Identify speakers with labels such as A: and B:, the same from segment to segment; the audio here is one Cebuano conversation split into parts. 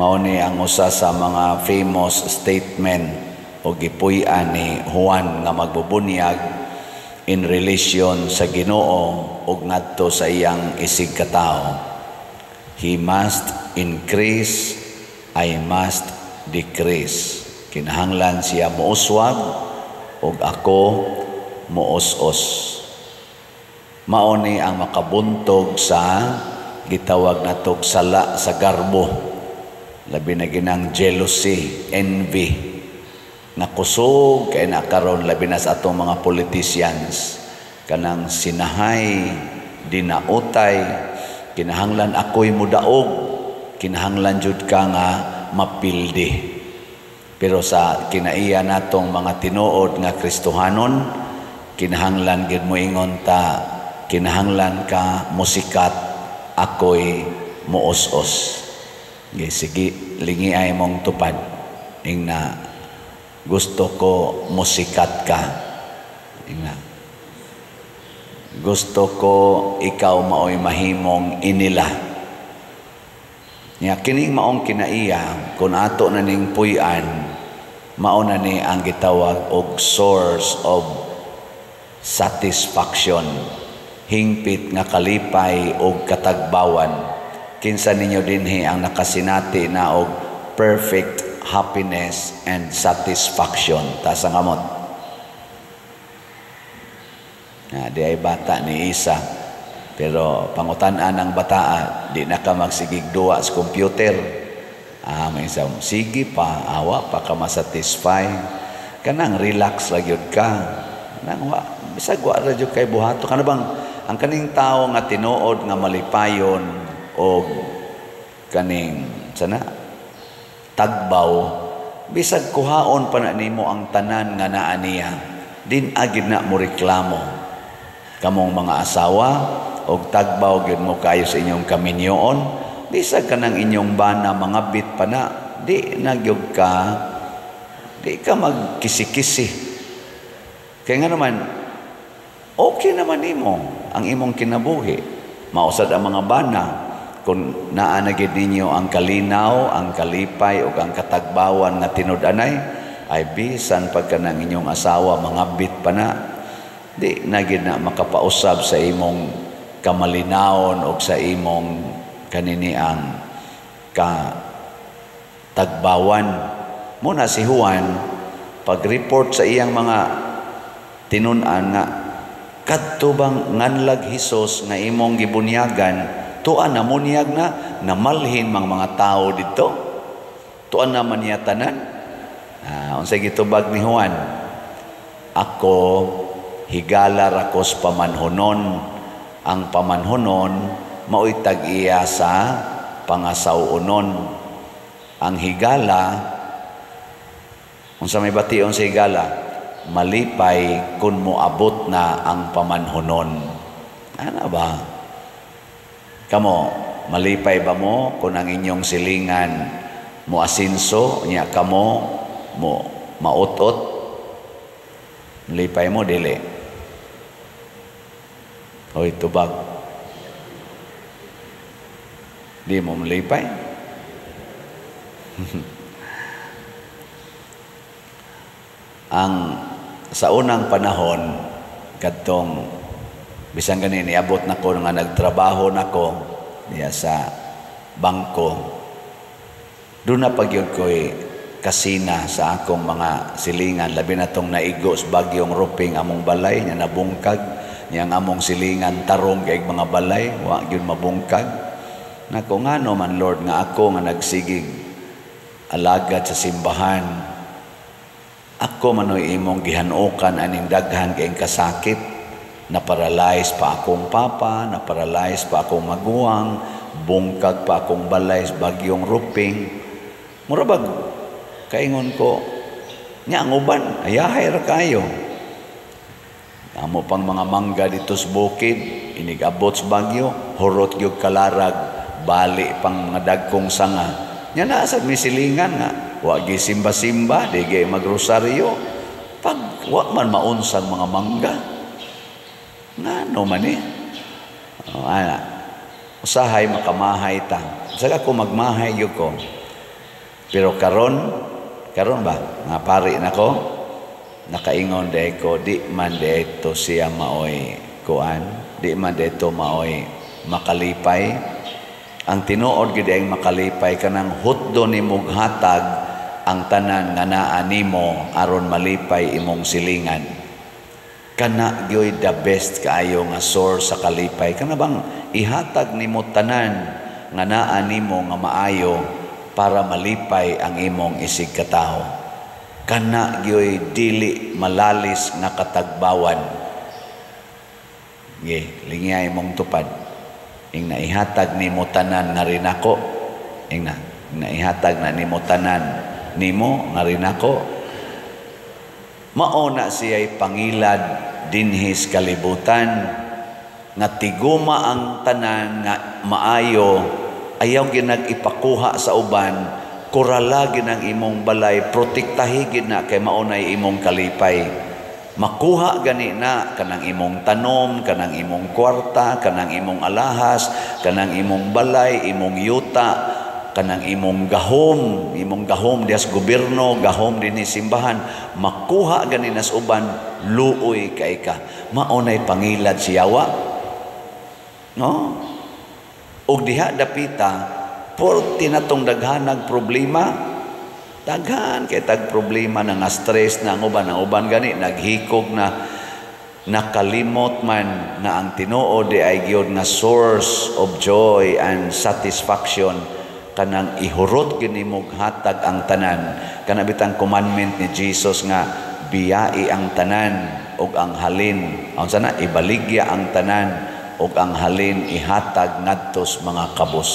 A: Mao ni ang usa sa mga famous statement o gipuy-an ni Juan nga magbubunyag in relation sa Ginoo ug ngadto sa iyang isig katawo. "He must increase, I must decrease." Kinahanglan siya muuswag ug ako muus-os. Mao ni ang makabuntog sa gitawag natog sala sa garbo. Labi na ginang jealousy, envy. Nakusog kay na karon, labi na sa atong mga politicians, kanang sinahay, dinautay, kinahanglan ako'y mudaog, kinahanglan jud ka nga mapildi. Pero sa kinaiya natong mga tinuod nga Kristohanon, kinahanglan gid moingon ta, kinahanglan ka musikat, ako'y muos-os. Sige, lingi ay mong tupad. Ingna, "Gusto ko musikat ka." Ingna, "Gusto ko ikaw maoy mahimong inila." Nya kining maong kinaiya, kung ato na ning puy-an, mao na ni ang gitawag og source of satisfaction, hingpit nga kalipay og katagbawan. Kinsa ninyo dinhi ang nakasinati na og perfect happiness and satisfaction? Taas ang kamot. Na, di ay bata ni isa. Pero pangutan-an ang bataa, di na ka magsigig duwa sa computer? Ah, may isa, sige pa, awa pa ka masatisfy. Kanang relax lang yun ka. Nang wa, bisag wa ra jud kay buhato. Kana bang ang kaning tao nga tinuod nga malipayon og kaning sana tagbaw, bisag kuhaon pa na nimo ang tanan nga naa niya, din agid na mo reklamo. Kamong mga asawa og tagbaw gyud mo kayo sa inyong kaminyoon, bisag kanang inyong bana mga bit pa na, di na gyud ka, di ka magkisi-kisi. Kaya nga naman okay naman nimo ang imong kinabuhi. Mausad ang mga bana, kung naa na gid ninyo ang kalinaw, ang kalipay ug ang katagbawan nga tinud-anay, ay bisan pagka ng inyong asawa mga bit pa na, di na gid na makapausab sa imong kamalinawon o sa imong kaniniang katagbawan. Muna si Juan, pag-report sa iyang mga tinun-an nga kadto bang nganlag Hesus nga imong gibunyagan, tuan na munyag na namalhin mang mga tao dito, tuan na man niya tanan. Unsay gitubag ni Juan? "Ako higala ra ko sa pamanhonon. Ang pamanhonon maoy tag-iya sa pangasaw-onon." Ang higala, unsa may bation sa higala? Malipay kung moabot na ang pamanhonon. Ana ba? Kamo, malipay ba mo kung ang inyong silingan mo asinso, nya kamo mo mautot? Malipay mo, dili? Hoy, tubag. Di mo malipay? Ang sa unang panahon, kadtong bisan gani niabot na ko nga nagtrabaho nako diya sa bangko, doon na pagyud ko'y kasina sa akong mga silingan, labi na tong naigo sa bagyong Ruping among balay nya nabungkag nya. Ang among silingan tarong kay mga balay, wa gyud mabungkag. Nako, ngano man, Lord, nga ako nga nagsigig alagad sa simbahan, ako manoy imong gihanukan aning daghan kay kasakit? Na-paralyze pa akong papa, na-paralyze pa akong maguwang, bungkag pa akong balay sa bagyong Ruping. Mura bag kaingon ko, nya ang uban, ayahay ra kayo. Amo pang mga mangga dito sa bukid, inigabot sa bagyo, hurot gyud kalarag, bali pang mga dagkong sanga. Nya naa sad mi silingan nga wa gi simba-simba, di gi magrosaryo. Pag wa man maunsang mga mangga. Ngano man eh? Oh, ana. Usahay makamahay ta. Saka ko magmahay gyud ko. Pero karon, karon ba nga pari nako, nakaingon diay ko, di man diay to siya maoy kuan, di man dito maoy makalipay. Ang tinuod gid ang makalipay, kanang hutdo nimo hatag ang tanan nga naa nimo aron malipay imong silingan. Kana gyoy the best kaayo nga source sa kalipay, kana bang ihatag nimo tanan nga naa nimo nga maayo para malipay ang imong isig katawo. Kana gyoy dili malalis nga katagbawan. Ge, lingya imong tupad. Ing naihatag nimo tanan nga rinako. Ing na, naihatag na nimo tanan nimo nga rinako. Mao na siya'y pangilad dinhis kalibutan nga tiguma ang tanan nga maayo, ayaw ginag ipakuha sa uban, kurala ginang imong balay, protektahi gid na kay mao nay imong kalipay. Makuha gani na kanang imong tanom, kanang imong kwarta, kanang imong alahas, kanang imong balay, imong yuta, kanang imong gahom dias gobyerno, gahom dinhi simbahan, makuha gani nas uban, luoy kay ka. Mao nay pangilad siyawa. No? Og diha dapita, porti na tong daghanag problema, daghan kay tag problema na nga stress na ang uban gani naghikog na, nakalimot man na ang tinuod di ay gyud nga source of joy and satisfaction, kanang ihurot gyud nimo hatag ang tanan, kana bitang commandment ni Jesus nga biyai ang tanan ug ang halin, unsa na, ibaligya ang tanan ug ang halin ihatag ngadto sa mga kabus.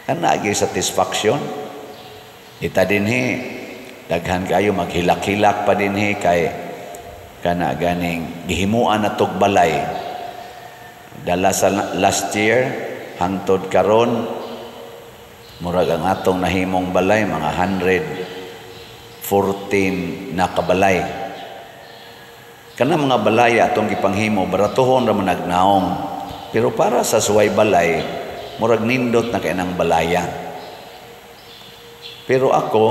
A: Kana gyud satisfaction. Ita dinhi daghan kayo maghilak-hilak pa dinhi kay kana ganing gihimuan na tog balay. Dala sa last year hangtod karon, murag ang atong nahimong balay mga 114 na kabalay. Kana mga balay atong gipanghimo, baratuhon ra man nagnaong, pero para sa suway balay, murag nindot na kay nang balaya. Pero ako,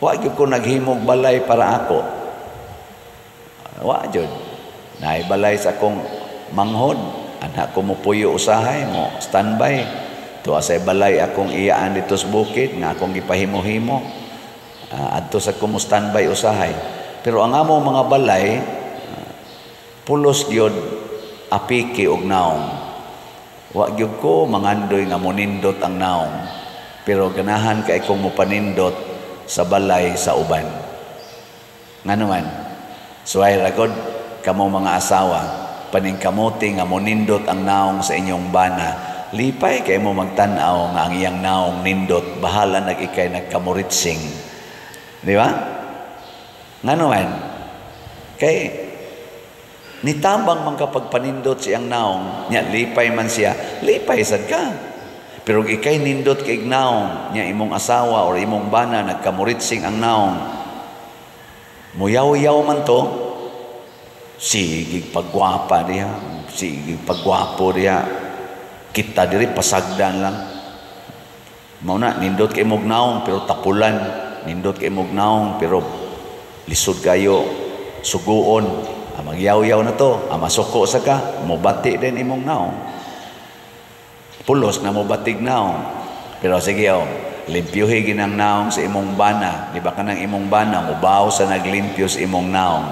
A: wa gyud ko naghimog balay para ako. Wa jud. Naay balay sa akong manghod, anak ko mopuyo usahay mo standby. Tuwa sa balay akong iyaan dito sa bukid nga akong gipahimo-himo. Adto sa ko mo standby usahay. Pero ang among mga balay, pulos gyud apiki og naong. Wa gyud ko mangandoy nga monindot ang naong. Pero ganahan kay kong mopanindot sa balay sa uban. Ngano man, suway ragod kamo mga asawa, paningkamuti nga monindot ang naong sa inyong bana. Lipay kay mo magtan-aw nga ang iyang naong nindot, bahala nag ikay nagkamuritsing. Di ba? Ngano man, kay nitabang man kapag panindot siyang naong, nya lipay man siya, lipay sad ka. Pero ikay nindot kay naong, nya imong asawa or imong bana nagkamuritsing ang naong, muyaw-yaw man to, sige pagwapa diha, sige pagwapo diha, kita diri pasagdan lang. Mao na nindot kay imong naong pero tapulan, nindot kay imong naong pero lisod kayo suguon. Magyawyaw na to, masuko sa ka, mobati din imong naong. Pulos na mobatig naong. Pero sige oh, limpyuhi ginang naong sa imong bana. Di ba kanang imong bana mobaw sa naglimpyo sa imong naong.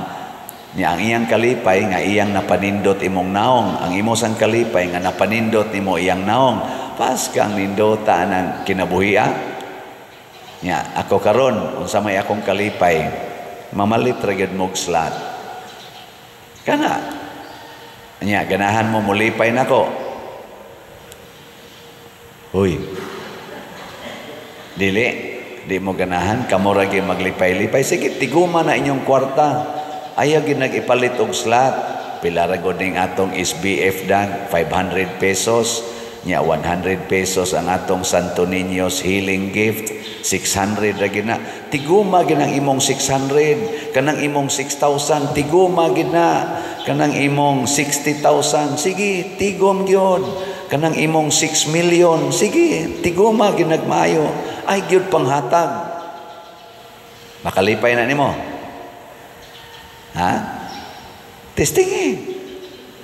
A: Nya ang iyang kalipay nga iyang napanindot imong naong, ang imo sang kalipay nga napanindot nimo iyang naong. Pas kang nindota ng kinabuhi ah. Nya ako karon, unsa may akong kalipay, mamalit ra gyud mog slot. Kana. Nya ganahan mo molipay nako. Uy. Dili, di mo ganahan, kamo ra gyud maglipay-lipay. Sige, tiguma na inyong kwarta. Ayaw gyud nag-ipalit og slot. Pila ra gud ning atong SBF dag, 500 pesos. Nya 100 pesos ang atong Santo Niño's healing gift, 600 ra gyud na. Tiguma gyud ang imong 600, kanang imong 6,000, tiguma gyud na. Kanang imong 60,000, sige, tigom gyud. Kanang imong 6 million, sige, tiguma ginagmayo, ay gyud panghatag. Makalipay na nimo? Ha? Testing eh.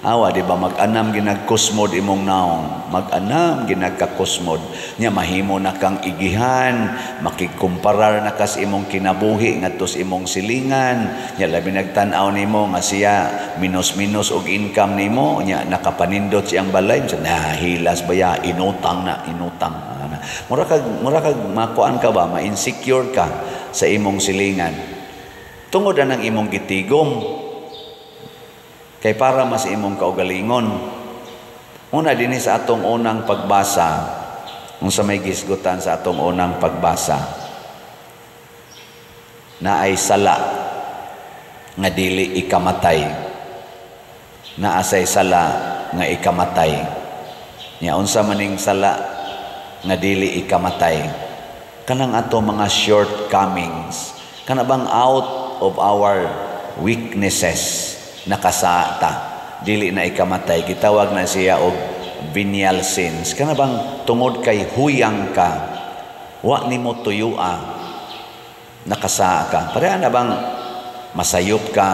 A: Awa, di ba, mag-anam ginagkusmod imong naong. Mag-anam ginagkakusmod. Nya mahimo na kang igihan, makigkumparar na kas imong kinabuhi ngadto sa imong silingan. Nya labi nagtan-aw nimo nga siya minus-minus og income nimo, nya nakapanindot siyang balay, na hilas ba ya, inutang na, inutang. Mura kag makuan ka ba, ma-insecure ka sa imong silingan. Tungod na ng imong gitigom, kay para mas imong kaugalingon. Una dinhi sa atong unang pagbasa, unsa may gisgutan sa atong unang pagbasa, na ay sala nga dili ikamatay. Naasay sala nga ikamatay. Nya unsa maning sala nga dili ikamatay? Kanang ato mga shortcomings, kana bang out of our weaknesses nakasata, dili na ikamatay, gitawag na siya og venial sins. Kana bang tungod kay huyang ka, wa nimo tuyua, nakasaa ka. Pareha na bang masayop ka,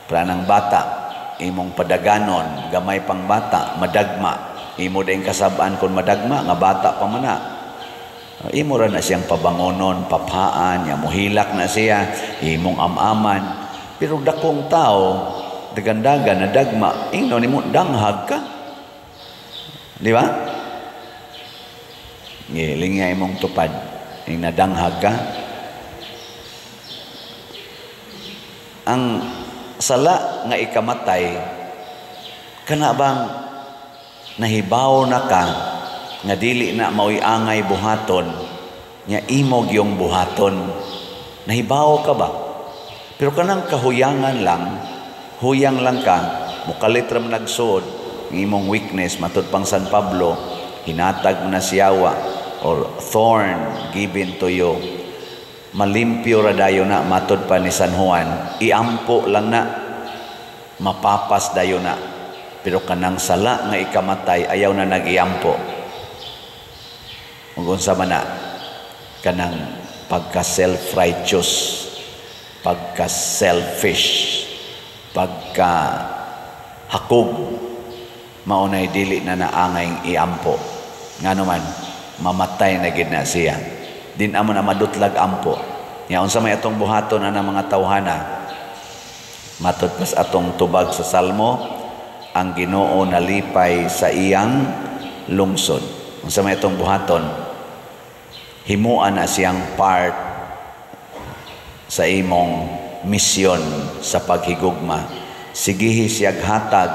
A: para ng bata, imong padaganon, gamay pang bata, madagma, imo din kasabaan kung madagma, nga bata pa man na. Imo ra na siyang pabangonon, papaan, ya muhilak na siya, imong amaman. Pero dakong tao, dagandagan na dagma, ingno nimo danghag ka. Di ba? Ngiling nga imong tupad, ing nadanghag ka. Ang sala nga ikamatay, kana bang nahibaw na ka nga dili na maoy angay buhaton, nya imog yung buhaton. Nahibaw ka ba? Pero kanang kahuyangan lang, huyang lang ka, mukalit ra man nagsuod, imong weakness, matud pang San Pablo, hinatag mo na siyawa, or thorn given to you. Malimpyo ra dayon na, matud pa ni San Juan, iampo lang na, mapapas dayon na. Pero kanang sala nga ikamatay, ayaw na nag-iampo. Ug unsa man na, kanang pagka-self-righteous, pagka-selfish, pagka-hakog, maunay dili na naangay iampo. Ngano man, mamatay na gid na siya. Din amo na madutlag ampo. Nya unsa may atong buhaton ana mga tawhana? Matud pas atong tubag sa Salmo, ang Ginoo nalipay sa iyang lungsod. Unsa may atong buhaton? Himuan na siyang part sa imong misyon sa paghigugma. Sigihi siyag hatag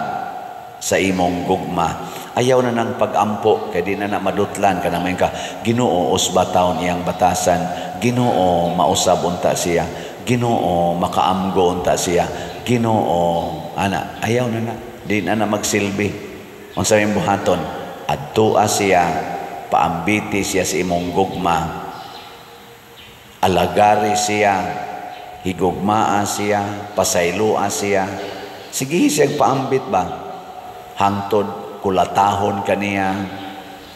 A: sa imong gugma. Ayaw na nang pag-ampo kay di na na madutlan kanang may ka Ginoo usba taon iyang batasan, Ginoo mausab unta siya, Ginoo makaamgo unta siya, Ginoo ana, ayaw na na, di na na magsilbi. Unsa may buhaton? Adtoa siya, paambiti siya sa imong gugma, alagari siya, higugmaa siya, pasayloa siya. Sige siya paambit ba? Hangtod kulatahon kaniya,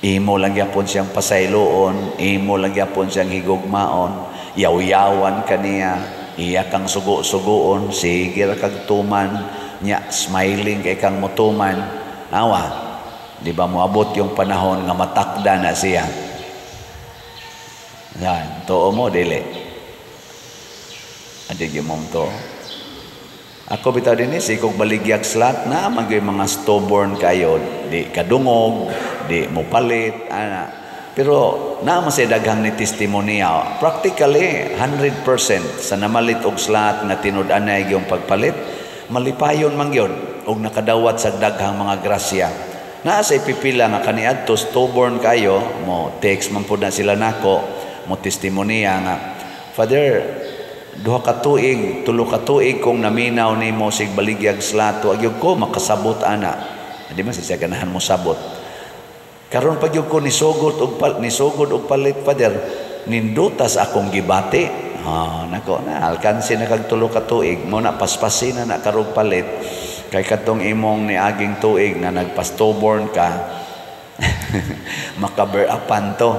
A: imo lang gyapon siyang pasayloon, imo lang gyapon siyang higugmaon, yaw-yawan kaniya, iya kang sugo-sugoon, sige ra kag tuman, nya smiling kay kang motuman. Awa, di ba moabot yung panahon nga matakda na siya? Yan, tuo mo dili. Adi gyud mong tuo. Ako bitaw dinhi si kog baligyag slot na man gyud mga stubborn kayo, di kadungog, di mopalit ana. Pero naa man say daghang ni testimonya. Practically 100% sa namalit og slot nga tinud-anay gyud pagpalit, malipayon man gyud og nakadawat sa daghang mga grasya. Naa say pipila nga kaniadto stubborn kayo, mo text man pud na sila nako, mo testimonya nga, Father, 2 ka tuig, 3 ka tuig kung naminaw nimo sig baligyag slot, wa gyud ko makasabot ana. Di man siya ganahan mo sabot. Karon pag gyud ko nisugod og palit, Father, nindutas akong gibati. Ah, nako na alkansi na kag 3 ka tuig, mo na paspasin na na karog palit. Kay katong imong niaging tuig na nagpa-stubborn ka, Makaber-upan to.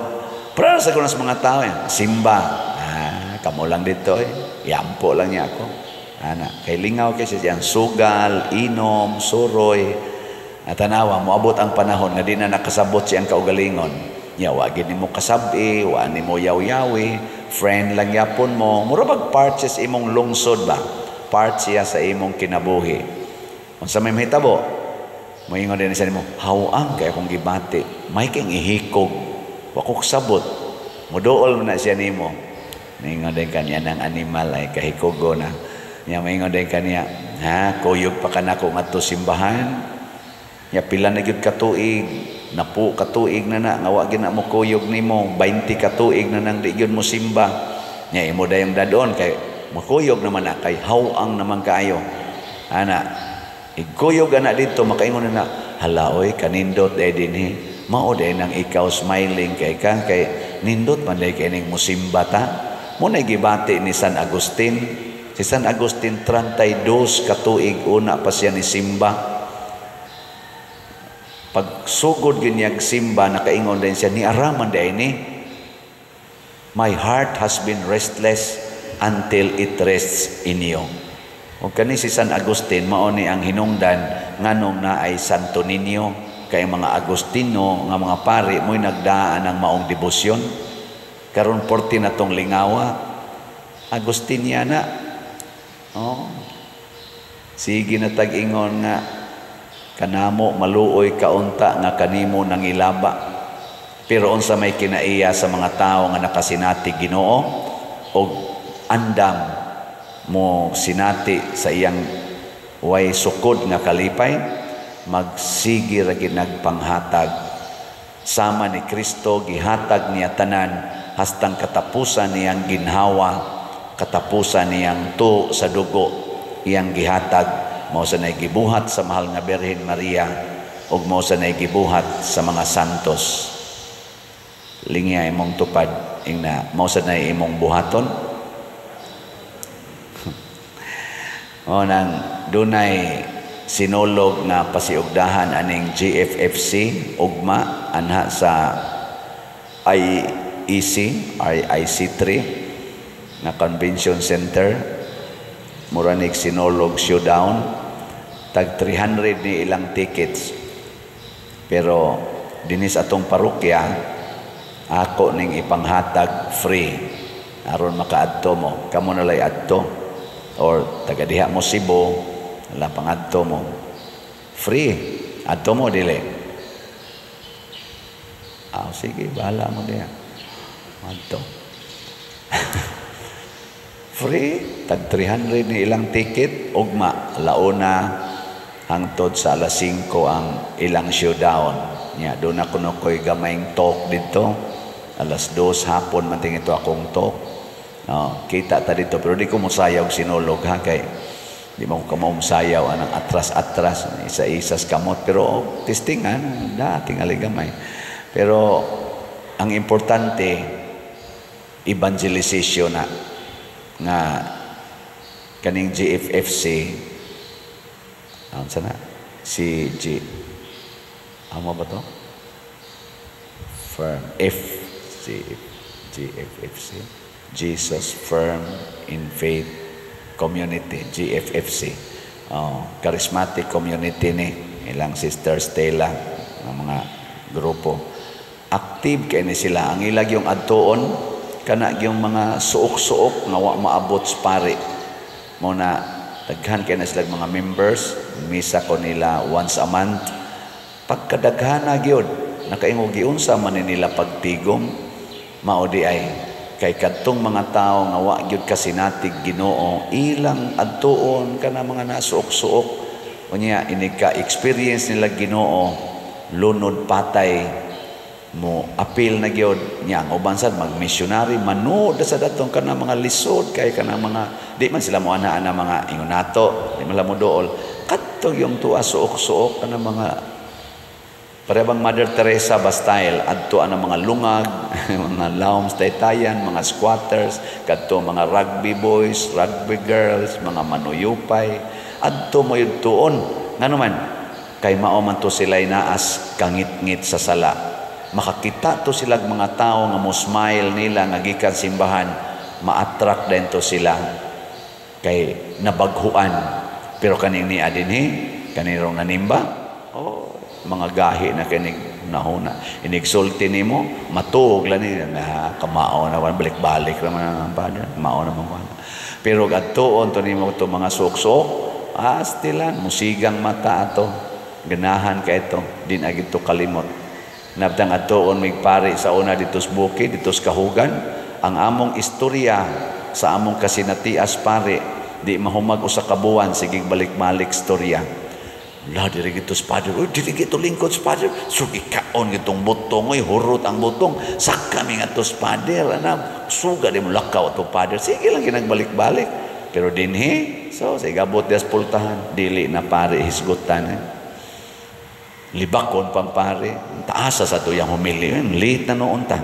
A: Pero sa kunas mga tao, eh, simba. Ah, kamo lang dito eh. Yampo lang niya ako. Ana, kay lingaw kay siya sugal, inom, suroy. At tanawa, moabot ang panahon nga di na nakasabot siyang kaugalingon. Nya wa gid nimo kasabi, wa nimo yaw-yawi, friend lang yapon mo. Mura bag part siya sa imong lungsod ba? Part siya sa imong kinabuhi. Unsa may mahitabo? Moingon din siya nimo, "Hawang kay akong gibati, may kang ihikog. Wa ko kasabot." Muduol man na siya nimo. Moingon din kaniya ng animal ay kahikugo na. Nya moingon din kaniya, "Ha, kuyog pa ka nako ngadto simbahan. Nya pila na gyud ka tuig, napu ka tuig na na nga wa gyud na mo kuyog nimo, 20 ka tuig na nang di gyud mo simba." Nya imo dayong dadon kay makuyog naman na kay hawang naman kaayo. Ana, igkuyog ana dito, makaingon na, "Hala oy, kanindot day dinhi." Mao day nang ikaw smiling kay ka kay nindot man day kay ning musimba ta. Mo na gibati ni San Agustin. Si San Agustin, 32 ka tuig una pa siya ni simba. Pag sugod ginyag simba, nakaingon din siya, ni araman day ni, "My heart has been restless until it rests in you." O kani si San Agustin, mao ni ang hinungdan nganong naay Santo Niño, kay mga Agustino nga mga pari mo'y nagdaan ang maong debosyon. Karon porti na tong lingawa. Agustiniana. Oh. Sige na tag-ingon nga kanamo maluoy kaunta nga kanimo nangilaba. Pero unsa may kinaiya sa mga tao nga nakasinati Ginoo og andam mo sinati sa iyang way sukod nga kalipay, magsige ra gid nagpanghatag sama ni Kristo. Gihatag niya tanan hastang katapusan niyang ginhawa, katapusan niyang tu sa dugo iyang gihatag. Mao sa nay gibuhat sa mahal nga Birhen Maria ug mao sa nay gibuhat sa mga santos. Lingya imong tupad, ingna mao sa nay imong buhaton. O nang dunay sinulog nga pasiugdahan aning GFFC ugma anha sa IEC IC3 nga convention center, mura nig Sinulog Showdown. Tag 300 ni ilang tickets, pero dinis atong parokya ako ning ipanghatag free aron makaadto mo. Kamo na lay adto or taga diha mo Cebu, wala pangadto mo. Free. Adto mo, dili? Ah, sige, bahala mo diha. Adto. Free, tag 300 ni ilang ticket, ugma launa hangtod sa alas 5 ang ilang showdown. Nya doon ako no ko'y gamayng talk dito. Alas 2 hapon man ito akong talk. No, kita ta dito, pero di ko mosayaw sinulog ha, kay di mo ko kamaumsayaw anang atras-atras, isa-isas kamot, pero oh, testing ha, da tingali gamay. Pero ang importante, evangelization na nga kaning GFFC, ano sana si G, amo ba to, Firm F C GFFC, Jesus Firm in Faith Community, GFFC. Oh, charismatic community ni ilang Sister Stella ng mga grupo. Active kay ni sila. Ang ilag yung adtuon kana yung mga suok-suok nga wa maabot sa pari. Mo na daghan kay na sila mga members. Misa ko nila once a month. Pagkadaghan na gyud, nakaingo giunsa man ni nila pagtigom, mao di ay kay kadtong mga tao nga wa gyud kasinatig Ginoo, ilang adtuon kana mga nasuok-suok. Unya ini ka experience nila Ginoo, lunod patay mo apil na gyud niya ang uban sad mag-missionary, manood sa datong kana mga lisod kay kana mga di man sila mo ana ana mga ingon nato, di man mo dool kadto yung tuwa suok-suok kana mga parebang Mother Teresa ba style, adto ang mga lungag, mga lawms taytayan, mga squatters, kadto mga rugby boys, rugby girls, mga manuyupay, adto mo tuon. Ngano man Kay mao man to sila naas kangit-ngit sa sala. Makakita to sila mga tao nga mo smile nila nga gikan simbahan, ma-attract din to sila kay nabaghuan. Pero kaning niya dinhi, kanirong nanimba, oh, mga gahi na kinig nahuna. Inigsulti nimo, matuog lang ni na kamao na, balik-balik naman ang padre, mao naman ko. Pero adtuon to nimo to mga suksok, astilan, musigang mata ato. Ganahan ka ito, din agad to kalimot. Nabtang adtuon mig pari sa una dito sa bukid, dito sa kahugan, ang among istorya sa among kasinatias pare, di mahumag usa ka buwan, sige balik-balik istorya. La, diri gito sa father. Uy, diri gito lingkod sa father. So, ikaon gitong butong. Uy, hurot ang butong. Saka mi nga to sa father. Ana, suga di mo lakaw ato father. Sige lang ginagbalik-balik. Pero dinhi, so, sa igabot dias pultahan. Dili na pare hisgutan. Eh. Libakon pang pare. Taasa sa tuyang humili. Late na noon ta.